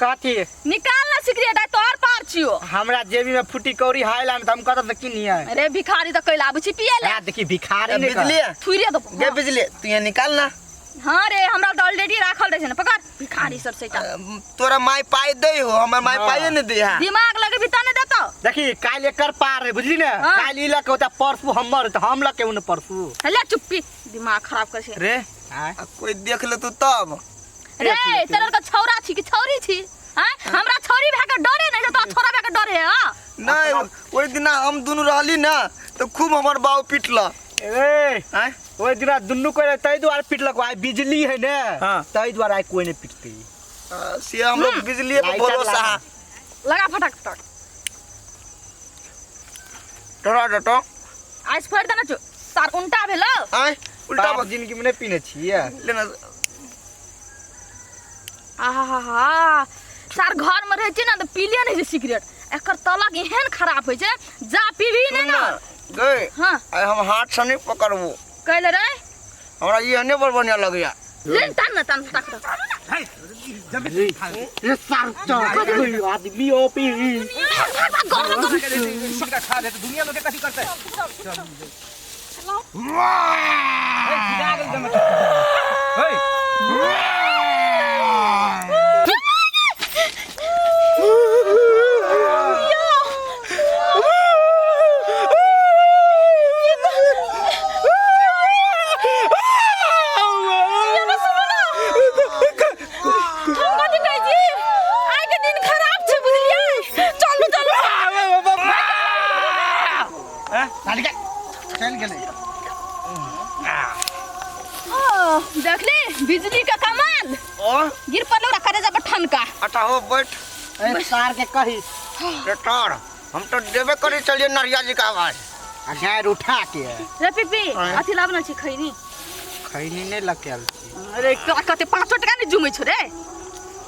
कथी? निकाल ना सिगरेट, आइ तोहर पार छियो। हमरा जेबी में फूटी कौड़ी हाइल त हम कतऽ से किनियै? अरे भिखारी तऽ कैल आबै छी पिए ले। आ देखी भिखारी नहीं बिजली थुइरे देबो। गे बिजली, तू यहाँ निकाल ना। हाँ रे, हमरा तऽ ऑलरेडी राखल रहै छै ने, पकड़ भिखारी सब से। तोरा माय पाई दे हो, हमर माय हाँ। पाई नहीं दे है। दिमाग लगेबी त ने देतौ। देखी काल्हि एकर पार है, बुझली ने? हाँ। काल्हि ई लके होता, परसू हमर, तऽ हम लके ने परसू। ले चुप्पी, दिमाग खराब कर छै। रे आँय? आ कोई देख ले तू तब। रे तोरा के छौरा छी कि छौरी छी? हाँ, हमरा छौरी भए के डरे नहीं छै, तोरा छौरा भए के डरे है? हाँ? नहीं, ओहि दिना हम दुनू रहली ना तो खूब हमर बाऊ पिटला। ए आँय? ओहि दिना दुनू कोइ रहै, ताहि दुआरे पिटलक। आइ बिजली है ने, हाँ। ताहि दुआरे आइ कोइ नहि पिटतै। से हम लोग बिजली पर लाइटर भरोसा लगा। है। लगा फटक फटक। तोरा डटो। आइस फोड़ देना छौ सार, उल्टा भेलो। आँय उल्टा बाप जिंदगी में नहीं पीने छियै। लेना। आहा हा, सार घर में रहै छै ने तऽ पीले नहि छै सिगरेट, एकर तलक एहन खराब होइ छै, जा पीबी नहि ने। गए। हाँ। आइ हम हाथ से नहीं पकड़बो। कैले रे? हमरा ई एहने बड़ बढ़िया लगैया। ले तान ना, तान फटक फटक। ए सार चल आदमी ओ पी। भाग भाग, घर में घर। खा ले तो दुनिया लोग के कथी करतै? हम कथी कहै छी, आइ के दिन खराब छै, बुझलियै? चलू चलू। चल गेलै। ओ, देखली बिजली के कमाल? ओ गिर पड़लो ओकरा करेजा पर ठनका। अच्छा हो, बैठ। ए सार के कही। रे तार हम तो देबे करे चलिए नरिया जी का आवाज। आ गायर उठा के। रे पीपी, अथी लाबना छै खैनी। खैनी नहि लके आयल छी। अरे तोरा कते 5 टका नहि जुमै छौ रे?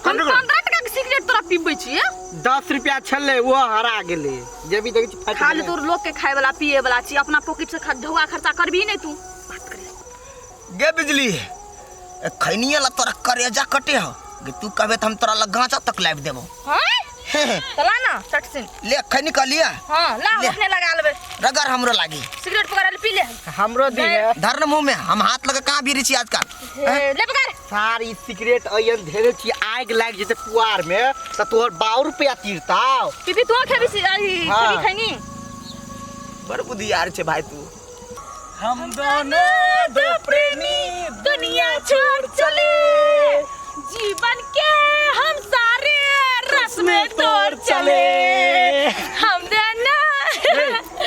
हम 15 टका के सिगरेट तोरा पीबै छियै। 10 रुपया छलै, ओ हरा गेलै। जेबी देखै छी फाटि खाली गेलै। तोर लोग के खाए वाला पिए वाला छी, अपना पॉकेट से ढौआ खर्चा करबी नहीं तू। बात करे। गे बिजली, ए खैनिया ला तोरा करेजा कटे हो गे? तू कहबे त हम तोरा ला गांजा तक लाबि देबो। हाँ हे हे। तो ला ना चट सिन। ले खैनी कहलिया। हाँ ला। ले। अपने लगा लेबे। रगड़ हमरो लागी। सिगरेट पकड़ ले, पी ले। हमरो दी है। धर न मुंह में, हम हाथ लगा कहाँ बीरी छी आजकल। हे, ले पकड़। सार ई सिगरेट अयन धेरे छी, आगि लागि जेतै पुआर में तऽ तोहर बाऊ रुपया तीरताव। पीपी, तू खेबी हाँ। खेबी खैनी? बड़ बुद्धियार छे भाई तू। हम दोनों दो प्रेमी दुनिया छोड़ चले, जीवन के हम सारे रस में तोड़ चले, हम दोनों।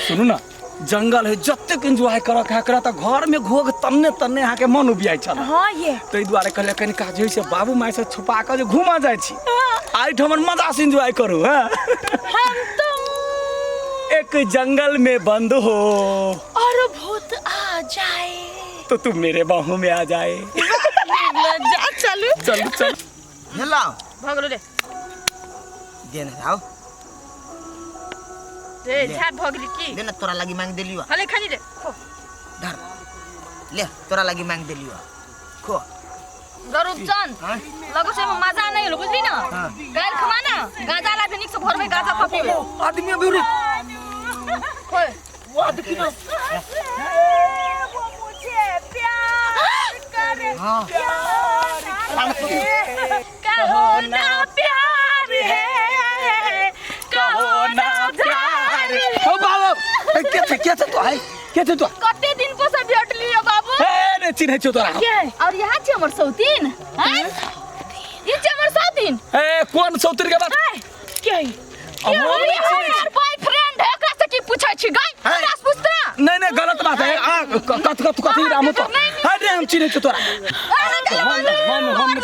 सुनू ना, जंगल है जतेक एंजॉय करऽ के है तऽ घर में घोघ तन्ने तन्ने अहाँके मन उबियाइ छल। हाँ ये। ताहि दुआरे कहलियै कनि काज होइ छै, बाबू माय से छुपा कऽ जे घूमऽ जाइ छी, एहिठाम मजा से एंजॉय करू। हँ, हम तुम एक जंगल में बंद हो और भूत आ जाए तो तुम मेरे बाहों में आ जाए। जा चलू। चलू चल। हेलो। भऽ गेलो रे। दे ना राव। रे झाप भऽ गेली की? दे ना, तोरा लागी मांग देलियो। हले खानी रे, खो। धर ले, तोरा लागी मांग देलियो, खो। गरुब चंद। हाँ? लगो छै मजा नहीं होलो, बुझली ना? काल्हि खमा ना गांजा ला नीक से भरबै, गांजा खा पीबै। आदमी अभी रे। खोए। वाह, देखी ना। वो मुझे प्यार करे। हाँ। कहो ना प्यार है, कहो ना प्यार है। ओ बाबू, ए, के छै, के छै तो है, के छै तो? कते दिन पर से भेटली है बाबू। ए रे, चिन्है छियौ तोरा हम। के और यहाँ छै हमर सौतीन हैं? ई छै हमर सौतीन। ए, कोन सौतीन के बात? हैं? के है? अब हम नहि चिन्है छी। बॉयफ्रेंड है, एकरा से की पूछै छी गई? हमरा से पूछते ना। नहीं नहीं, गलत बात है। आ कथ कथ कथी राम तो है रे, हम चिन्है छियौ तोरा। हम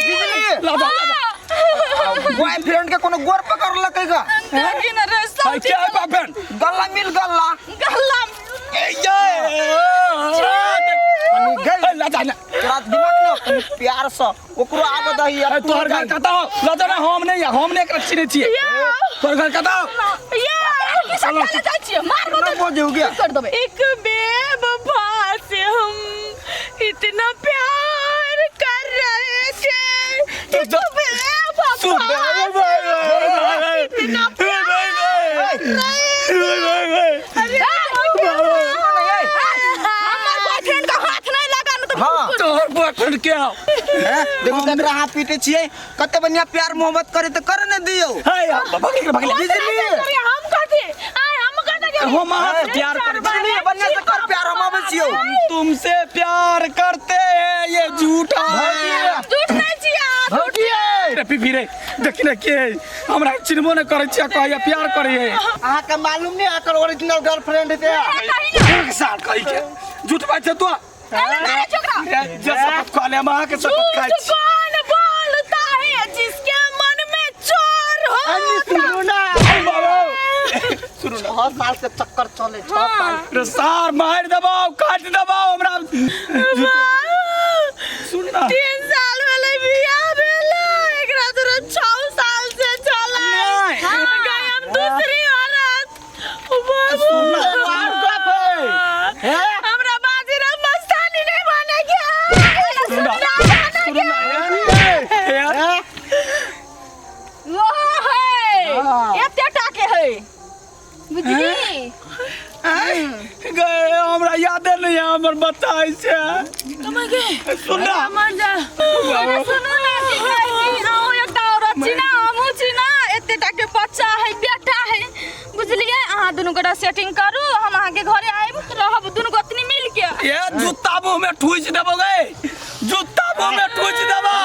बिजली। ला ला ला। बॉयफ्रेंड के कोनो गोर पकड़लकै गा? है क्या है बॉयफ्रेंड? गल्ला मिल गल्ला। ए ये कनी गई। ए, ला जा ना। तोरा दिमाग न कनी प्यार से ओकरो आब दही आ ए, तू तोहर घर कतऽ हो? ला जा ना, हम नहीं हम नहीं एकरा चिन्है छियै। तोहर घर कतऽ हो? ना बोझ हो गया। एक बेवफा से हम इतना प्यार कर तोहर बॉयफ्रेंड के हो? हैं? देखो ककरा हाथ पीटे छियै, कते बढ़िया प्यार मोहब्बत करे त करे ने दियौ। हे भगले भगले। बिजली हम कथी आय हम कथी हम अहाँ से प्यार करै छी। बिजली बढ़िया से कर प्यार, हम आबै छियौ। हम तुमसे प्यार करते हैं, ये झूठा है। झूठ नहीं छियै। भौजी। रे पीपी रे, देखी ने के है? हमरा चिन्हबो ने करै छियै, कहैया प्यार करै है। अहाँके मालूम नहीं एकर ओरिजिनल गर्लफ्रेंड हेतै? एक साल कही के झूठ बात छै तो। मारे छोकरा। रे, जे शपथ खा ले, हम अहाँके शपथ खाइ झूठ छी। कौन बोलता है जिसके मन में चोर हो? अरे सुनू ना। सुनू ना। 6 साल से चक्कर चले, 6 साल। रे सार, मारि देबौ, काटि देबौ हमरा। सुन ना। 3 साल भेलै बियाह भेलै, एकरा तोरा 6 साल से चलै। नहीं। गए हम दूसरी औरत। बाबू। सुन ना। और गप है? हमरा बाजीराव मस्तानी नहीं बने के। सुन ना। सुन ना। ए, हैं? वो है हाँ। एते टाके है, बुझली? गए हमरा यादे नहीं है हमर बच्चा ऐसे। सुन ना। मर जा। अरे सुनू ना, की कहै छी, अहूँ एकटा औरत छी ना, हमहूँ छी ना, एते टाके बच्चा है, बेटा है, बुझलियै? अहाँ दुनू गोटा सेटिंग करू, हम अहाँके घरे आबि रहब दुनू गोतनी मिल के। ये जूता मुंह में ठूस देबो गे, जूता मुंह में ठूस देबो।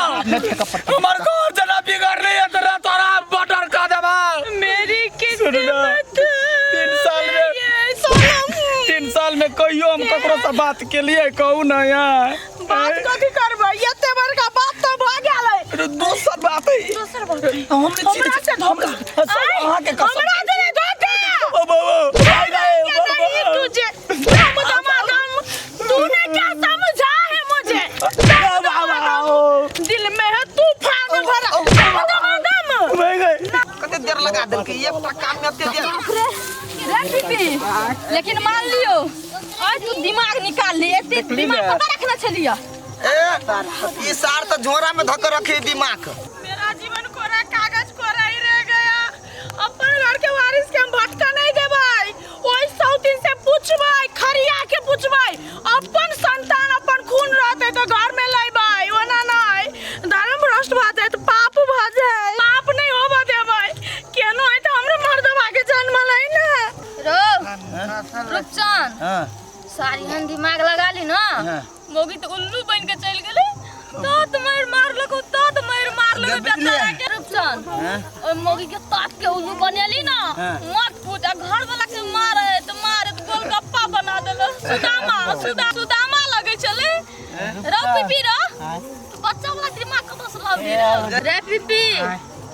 हमर घर जना बिगड़ रही है तोरा, तोरा बटर का देबो। मेरी सुन ना। 3 साल में ये सोनम। 3 साल में कहियो हम ककरो से बात के लिए कहू ना यार? बात कथी करबै? एते बड़का बात तऽ भऽ गेलै। अरे दोसर बात है। दोसर बात? हम नहीं हमरा से धोखा? सब अहाँ के कसम। हमरा से नहीं धोखा। ओ बाबा भाई गए। नहीं तुझे दम दमादम, तूने क्या समझा है मुझे? दिल में है तूफान भरा, दम दमादम। भाई गए। कते देर लगा देलकै एकटा काम में एते देर? रे पीपी, लेकिन मान लियो आज तू दिमाग निकाल ली, एते दिमाग कतऽ रखने छलियै? ए, ई सार त झोरा में धक रखे दिमाग। मेरा जीवन कोरा कागज कोरा ही रह गया। अपन घर के वारिस के हम भटका नहीं देबै। ओहि सौतीन से पूछबै, खरिया के पूछबै। अपन संतान अपन खून रहते तो घर में लेबै, ओना नहीं। धर्म भ्रष्ट भऽ जायत, पाप भऽ जाय, पाप नहीं होबऽ देबै। केनो है तऽ हमरो मर्दबा के जन्म लै ने। रो रुपचन। हां। सारी हन दिमाग लगा ली ना। हाँ। मोगी तो उल्लू बन के चल गेलै, तात मार मारलको, तात मार मारलको। बिजली। बेचारा के रुपचन, ओइ मोगी के तात के उल्लू बनेली ना। हाँ। मत पूछ, आ घर वाला के मारे त मारे त गोलगप्पा बना देलो। सुदामा सुदामा लगै छलै। रौ पीपी रौ, तू बच्चा वाला दिमाग कतऽ से लाबली रे? रे पीपी,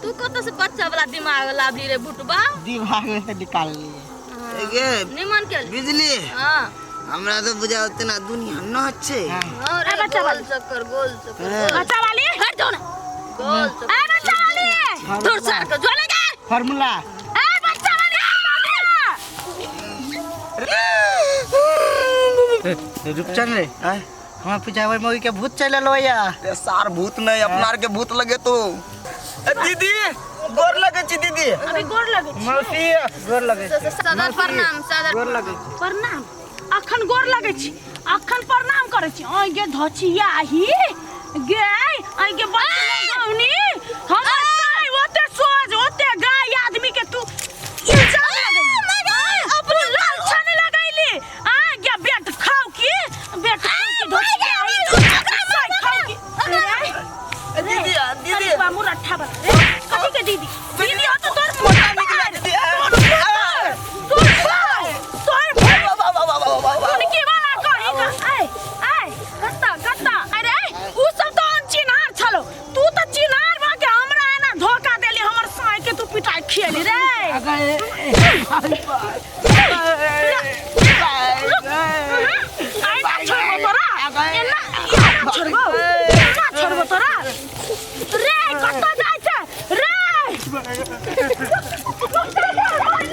तू कतऽ से बच्चा वाला दिमाग लाबली रे बुटबा? दिमाग में से निकाल लिए। गे। निमन के। बिजली। हाँ। हमरा तो बुझा उतना दुनिया न छै। हाँ रे, गोल चक्कर, गोल चक्कर, गोल। बच्चा वाली, हट जाओ ना, गोल चक्कर। ए बच्चा वाली। दूर सर के जो लगे। फार्मूला। ए बच्चा वाली। रुपचन रे, हमरा पूछा ओहि मौगी के भूत चलि एलो या? रे सार, भूत नहीं, अपना आर के भूत लगे तो। ए दीदी, गोर लगे छी दीदी। अभी गोर लगे? मौसी, गोर लगे छी। सादर प्रणाम, सादर। गोर लगे छी। प्रणाम। अखन गोर लगे छी? अखन प्रणाम करै छी? ओइ गे धचिया ही गे।